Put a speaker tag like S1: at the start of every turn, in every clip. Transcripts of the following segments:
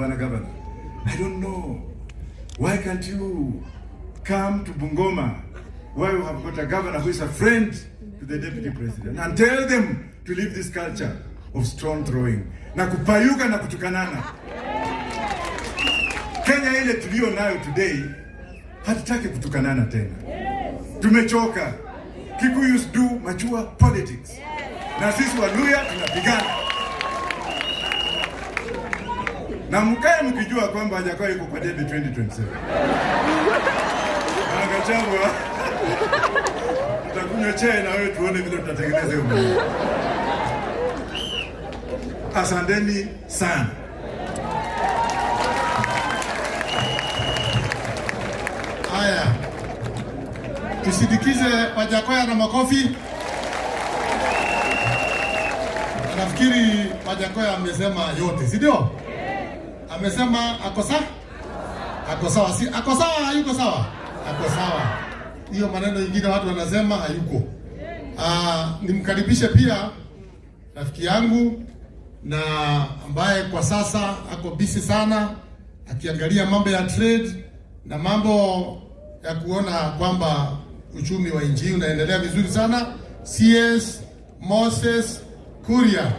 S1: Bwana Governor, I don't know why can't you come to Bungoma where you have got a governor who is a friend to the deputy president and tell them to leave this culture of stone throwing na kupayuka na kutukanana. Kenya ile tuliyo nayo today, hatutaki kutukanana tena, tumechoka. Kikuyus do mature politics, na sisi Waluhya tunapigana na mkae mkijua kwamba Wajackoyah yuko kwa debe 2027. Na Gachagua, tutakunywa chai na wewe tuone vile tutatengeneza hiyo maneno. Asanteni sana.
S2: Haya, tusindikize Wajackoyah na makofi. Nafikiri Wajackoyah amesema yote, si ndio? Amesema ako sawa? Ako sawa, si ako sawa, hayuko sawa? Ako sawa. Hiyo maneno ingine watu wanasema hayuko. Nimkaribishe pia rafiki yangu na ambaye kwa sasa ako busy sana akiangalia mambo ya trade na mambo ya kuona kwamba uchumi wa nchi hii unaendelea vizuri sana, CS Moses Kuria,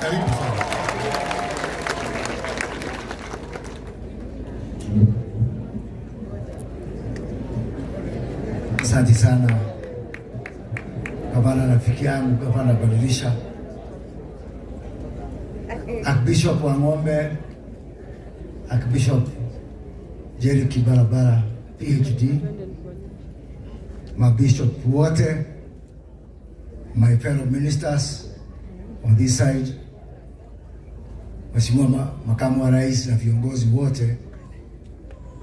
S2: karibu sana.
S3: Asante sana gavana, rafiki yangu gavana Badilisha, Archbishop wa Ng'ombe, Archbishop Jerry Kibarabara PhD, mabishop wote, my fellow ministers on this side, Mheshimiwa makamu wa rais na viongozi wote,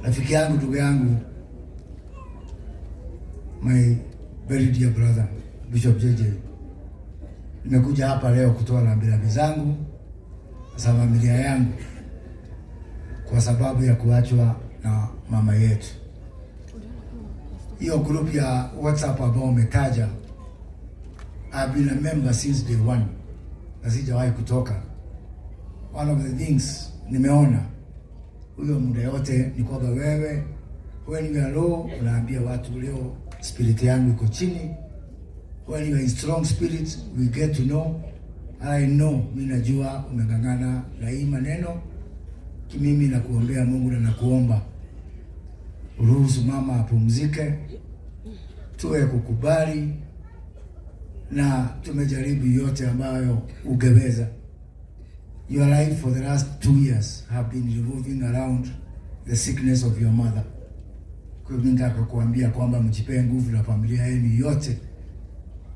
S3: rafiki yangu, ndugu yangu, my very dear brother Bishop JJ, nimekuja hapa leo kutoa rambirambi zangu za familia yangu kwa sababu ya kuachwa na mama yetu. Hiyo group ya WhatsApp ambao umetaja, I've been a member since day one na sijawahi kutoka. One of the things nimeona huyo muda yote ni kwamba wewe, when you are low, unaambia watu leo spirit yangu iko chini. When you are in strong spirit, we get to know. I know, mimi najua umeng'ang'ana na hii maneno. Kimimi nakuombea Mungu na nakuomba uruhusu mama apumzike, tuwe kukubali, na tumejaribu yote ambayo ungeweza. Your life for the last 2 years have been revolving around the sickness of your mother. Kwa hiyo nataka kuambia kwamba mjipee nguvu na familia yenu yote,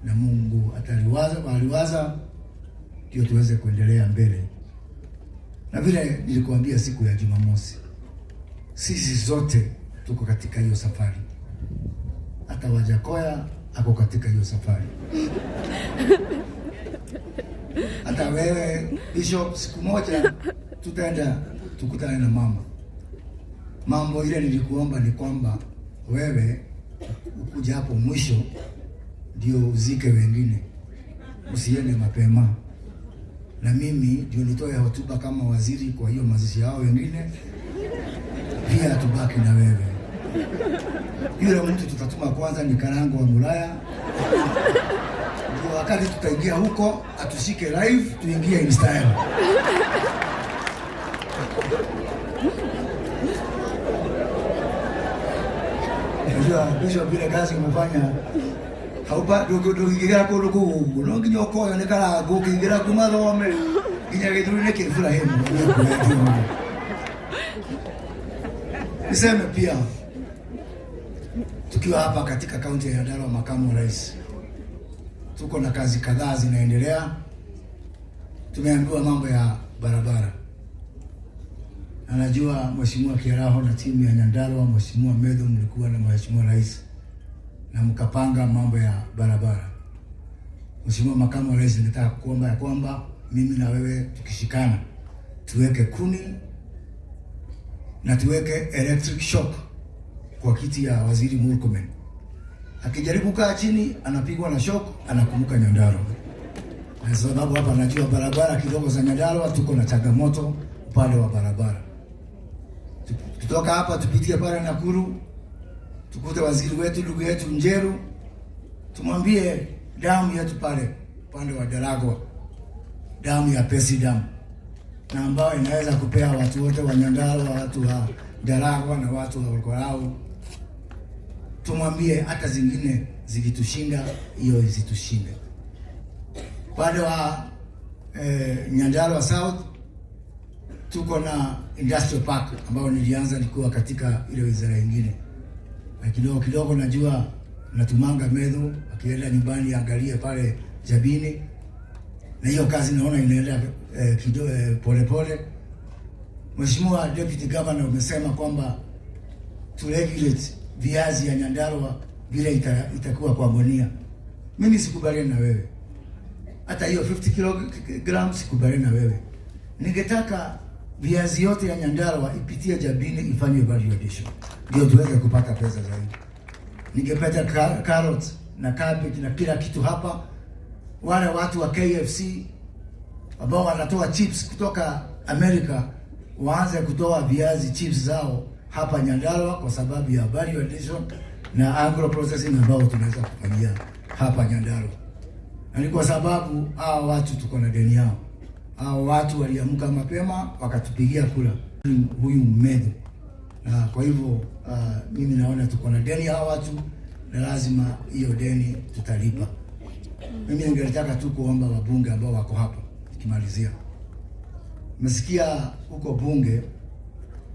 S3: na Mungu ataliwaza aliwaza, ndio tuweze kuendelea mbele. Na vile nilikuambia siku ya Jumamosi, sisi zote tuko katika hiyo safari, hata Wajackoyah ako katika hiyo safari. Hata wewe Bishop, siku moja tutaenda tukutane na mama. Mambo ile nilikuomba ni kwamba wewe ukuja hapo mwisho ndio uzike wengine, usiende mapema, na mimi ndio nitoe hotuba kama waziri kwa hiyo mazishi yao wengine, pia tubaki na wewe. Yule mtu tutatuma kwanza ni Karango wa Mulaya, ndio wakati tutaingia huko atushike live, tuingie in style. Unajua Bishop, vile kazi umefanya haupa ndũngĩgera kũndũ kũu ũguo no nginya ũkoyo nĩ Karango ũkĩingĩra kuma thome nginya gĩthuri-inĩ kĩa Ibrahimu. Niseme pia tukiwa hapa katika kaunti ya Nyandarua, makamu wa rais, tuko na kazi kadhaa zinaendelea. Tumeambiwa mambo ya barabara, na najua Mheshimiwa Kiaraho na timu ya Nyandarua, Mheshimiwa Medho, mlikuwa na Mheshimiwa Rais na mkapanga mambo ya barabara. Mheshimiwa Makamu wa Rais, nataka kuomba ya kwamba mimi na wewe tukishikana tuweke kuni na tuweke electric shock kwa kiti ya Waziri Murkomen. Akijaribu kaa chini anapigwa na shock, anakumbuka Nyandarua. Kwa sababu hapa najua barabara kidogo za Nyandarua tuko na changamoto upande wa barabara. Tukitoka hapa tupitie pale Nakuru, tukute waziri wetu ndugu yetu Njeru, tumwambie damu yetu pale upande wa Daragwa, damu ya Pesi damu, na ambayo inaweza kupea watu wote wa Nyandarua, watu wa Daragwa na watu wa Olkalou. Tumwambie hata zingine zikitushinda, hiyo isitushinde. Upande wa Nyandarua South tuko na industrial park ambayo nilianza nikiwa katika ile wizara nyingine, na kidogo kidogo najua natumanga Methu akienda nyumbani angalie pale Jabini, na hiyo kazi naona inaenda pole pole. Mheshimiwa Deputy Governor, umesema kwamba to regulate viazi ya Nyandarua vile itakuwa kwa gunia. Mimi sikubaliani na wewe, hata hiyo 50 kilograms sikubaliani na wewe. Ningetaka viazi yote ya Nyandarua ipitie Jabini ifanywe value addition, ndio tuweze kupata pesa zaidi. Ningepata carrot na cabbage na kila kitu hapa. Wale watu wa KFC ambao wanatoa chips kutoka Amerika waanze kutoa viazi chips zao hapa Nyandarua kwa sababu ya value addition na agro processing ambao tunaweza kufanyia hapa Nyandarua. Na ni kwa sababu hawa watu tuko na deni yao. Hawa watu waliamka mapema wakatupigia kura huyu Methu, na kwa hivyo mimi naona tuko na deni hawa watu na lazima hiyo deni tutalipa. Mimi ningetaka tu kuomba wabunge ambao wako hapa, nikimalizia, mesikia huko bunge,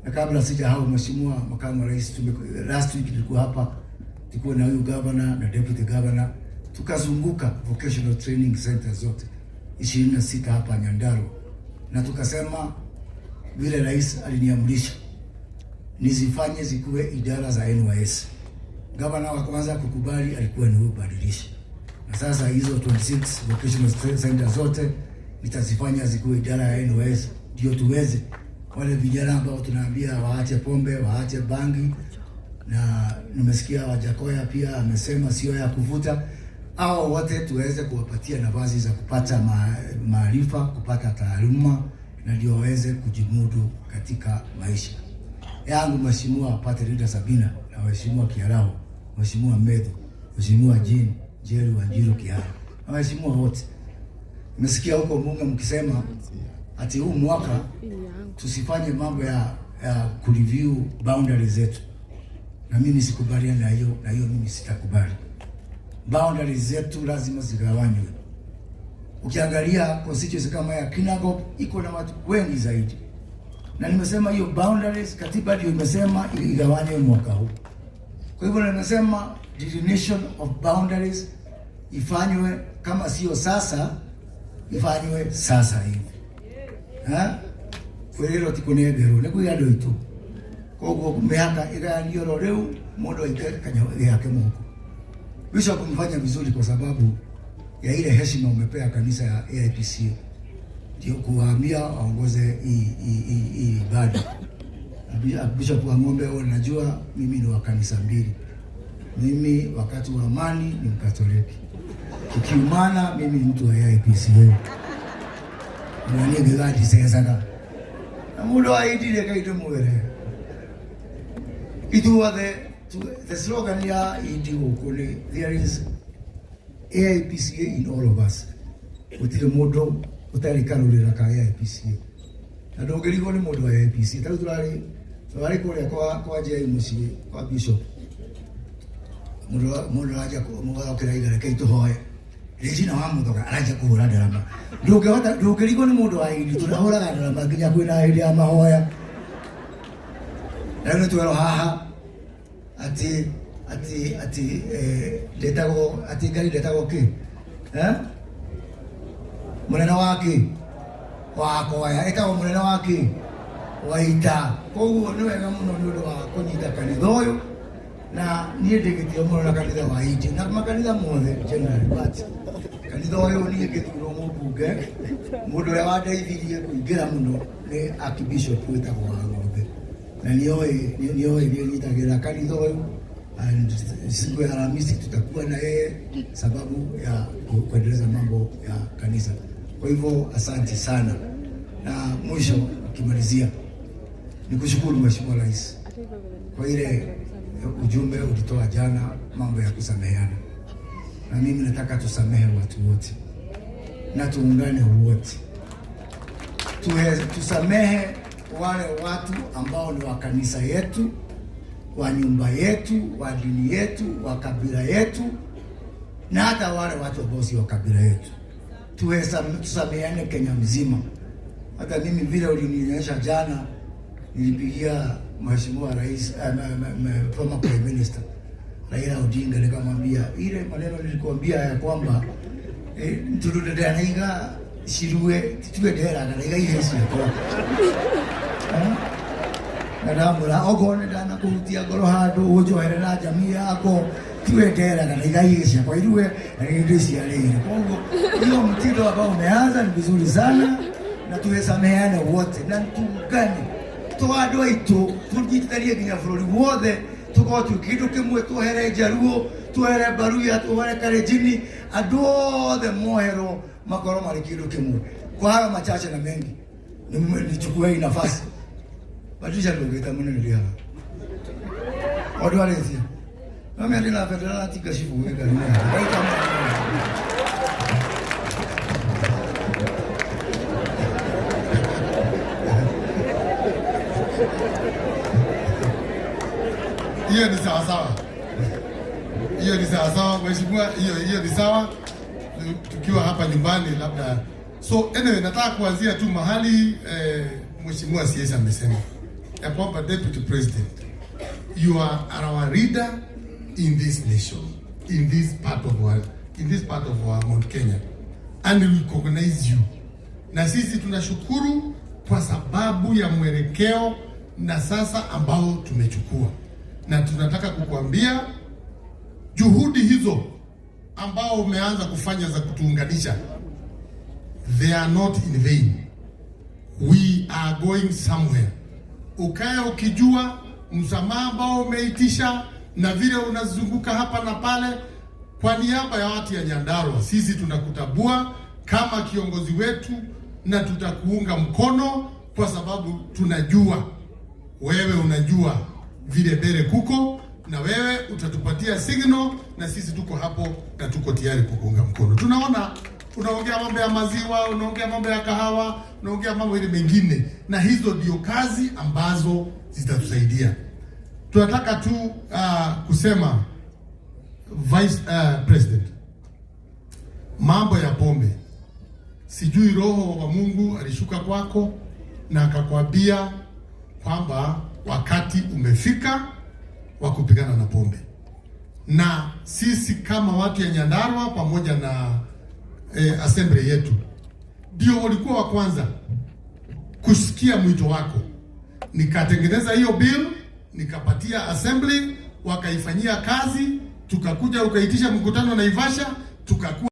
S3: na kabla sijasahau, Mheshimiwa Makamu wa Rais, last week nilikuwa hapa, tulikuwa na huyu governor na deputy governor, tukazunguka vocational training center zote 26 hapa Nyandarua, na tukasema vile rais aliniamrisha nizifanye zikuwe idara za NYS. Gavana wa kwanza kukubali alikuwa ni huyu Badilisha, na sasa hizo 26 vocational center zote nitazifanya zikuwe idara ya NYS, ndio tuweze wale vijana ambao tunaambia waache pombe, waache bangi, na nimesikia Wajackoyah pia amesema sio ya kuvuta, hao wote tuweze kuwapatia nafasi za kupata maarifa, kupata taaluma na ndio waweze kujimudu katika maisha yangu. Mheshimiwa Party Leader Sabina na Mheshimiwa Kiaraho, Mheshimiwa Methu, Mheshimiwa Jean Jerry Wanjiru Kihara na waheshimiwa wote, nimesikia huko bunge mkisema ati huu mwaka tusifanye mambo ya kureview boundaries zetu, na mimi sikubaliani na hiyo, na hiyo mimi sitakubali. Boundaries zetu lazima zigawanywe. Ukiangalia constituency kama ya Kinangop iko na watu wengi zaidi, na nimesema hiyo boundaries, katiba ndio imesema igawanywe mwaka huu. Kwa hivyo nimesema delineation of boundaries ifanywe, kama sio sasa, ifanywe sasa hivi. Ha? Kwĩrĩrwo ti kũnengerwo nĩ kwĩ andũ aitũ, koguo mĩhaka ĩgayanio ro rĩu mũndũ aike kanyamũ gake mũhuko. Bishop, umefanya vizuri kwa sababu ya ile heshima umepea kanisa ya AIPCA, ndio kuwaambia waongoze hii ibada. Bishop wa Ng'ombe, wewe unajua mimi ni wa kanisa mbili. Mimi wakati wa amani ni Mkatoliki, kikiumana mimi ni mtu wa AIPCA na niĩ ngĩgandicecaga na mũndũ wa indire kaitũ mwĩre ithuothe the slogan ya indi gũkũ nĩ "There is AIPCA in all of us." Gũtirĩ mũndũ ũtarĩ karũrĩra ka AIPCA na ndũngĩrigwo nĩ mũndũ wa AIPCA. Tarĩu tũrarĩ kũrĩa kwa Njei mũciĩ kwa bishop, mũndũ aranjia mũgathokera iga reke tũhoe Regina wa Muthoka aranjia kũhũra ndarama, ndũngĩhota ndũngĩrigwo nĩ mũndũ wa indi tũrahũraga ndarama nginya kwĩna hĩndĩ ya mahoya. Na rĩu nĩtwerwo haha atĩ ndetagwo atĩ Ngai ndetagwo kĩ, eh? Mũnene wa kĩ wa kwaya ĩtagwo mũnene wa kĩ wa ita. Koguo nĩ wega mũno nĩ ũndũ wa kũnyita kanitha ũyũ, na niĩ ndĩ gĩtĩo mũno na kanitha wa Indi na makanitha mothe generally, but kanitha ũyũ niĩ ngĩthurwo mũmbunge, mũndũ ũrĩa wandeithirie kũingĩra mũno nĩ Archbishop wĩtagwo wa Ng'ombe, na nĩoĩ nĩ nyitagĩrĩra kanitha ũyũ, and siku ya Alhamisi tutakuwa na yeye sababu ya kuendeleza mambo ya kanisa. Kwa hivyo asante sana, na mwisho nikimalizia nikushukuru Mheshimiwa Rais. Kwa ile ujumbe ulitoa jana, mambo ya kusameheana, na mimi nataka tusamehe watu wote na tuungane wote, tusamehe wale watu ambao ni wa kanisa yetu, wa nyumba yetu, wa dini yetu, wa kabila yetu, na hata wale watu ambao sio wa kabila yetu. Tusameheane Kenya mzima. Hata mimi vile ulinionyesha jana, nilipigia Mheshimiwa Rais, former Prime Minister Raila Odinga, nikamwambia ile maneno nilikuambia ya kwamba turudedaniga cirue tituenderaga na iga ihe ciakwa na ndamwĩra okorwo nĩ ndanakuhutia ngoro handũ ũnjohere na jamii yako tiwenderaga na iga ihe ciakwa irue na nĩ ndĩciarĩire. Koguo hiyo mtindo ambao umeanza ni vizuri sana, na tuhesameheane wote na tuungane tũ andũ aitũ tũnyitithanie nginya bũrũri wothe tũkorwo twĩ kĩndũ kĩmwe, tuohere Njaruo, tuohere Baruya, tuohere Kalenjini, andũ othe moherwo makorwo marĩ kĩndũ kĩmwe. Kwa hayo machache na mengi, nichukue hii nafasi Patricia ndũgĩte mũnene ndĩ haha ũndũ arĩtie no mĩario na bendera na tinga cibũ gĩkari.
S2: Hiyo ni sawa sawa, hiyo ni sawa sawa mheshimiwa, hiyo ni sawa. Tukiwa hapa nyumbani labda. So anyway, nataka kuanzia tu mahali mheshimiwa CS amesema ya kwamba Deputy President, you are our leader in this nation, in this part of our Mount Kenya, and we recognize you. Na sisi tunashukuru kwa sababu ya mwelekeo na sasa ambao tumechukua, na tunataka kukuambia juhudi hizo ambao umeanza kufanya za kutuunganisha, they are not in vain. We are going somewhere. Ukae ukijua msamaha ambao umeitisha na vile unazunguka hapa na pale, kwa niaba ya watu ya Nyandarua, sisi tunakutambua kama kiongozi wetu na tutakuunga mkono kwa sababu tunajua wewe unajua vile mbele kuko, na wewe utatupatia signal, na sisi tuko hapo na tuko tayari kukuunga mkono. Tunaona unaongea mambo ya maziwa, unaongea mambo ya kahawa, unaongea mambo ile mengine, na hizo ndio kazi ambazo zitatusaidia. Tunataka tu kusema Vice President, mambo ya pombe, sijui Roho wa Mungu alishuka kwako na akakwambia kwamba wakati umefika wa kupigana na pombe, na sisi kama watu ya Nyandarua pamoja na assembly yetu ndio walikuwa wa kwanza kusikia mwito wako. Nikatengeneza hiyo bill, nikapatia assembly, wakaifanyia kazi, tukakuja ukaitisha mkutano Naivasha, tukakuwa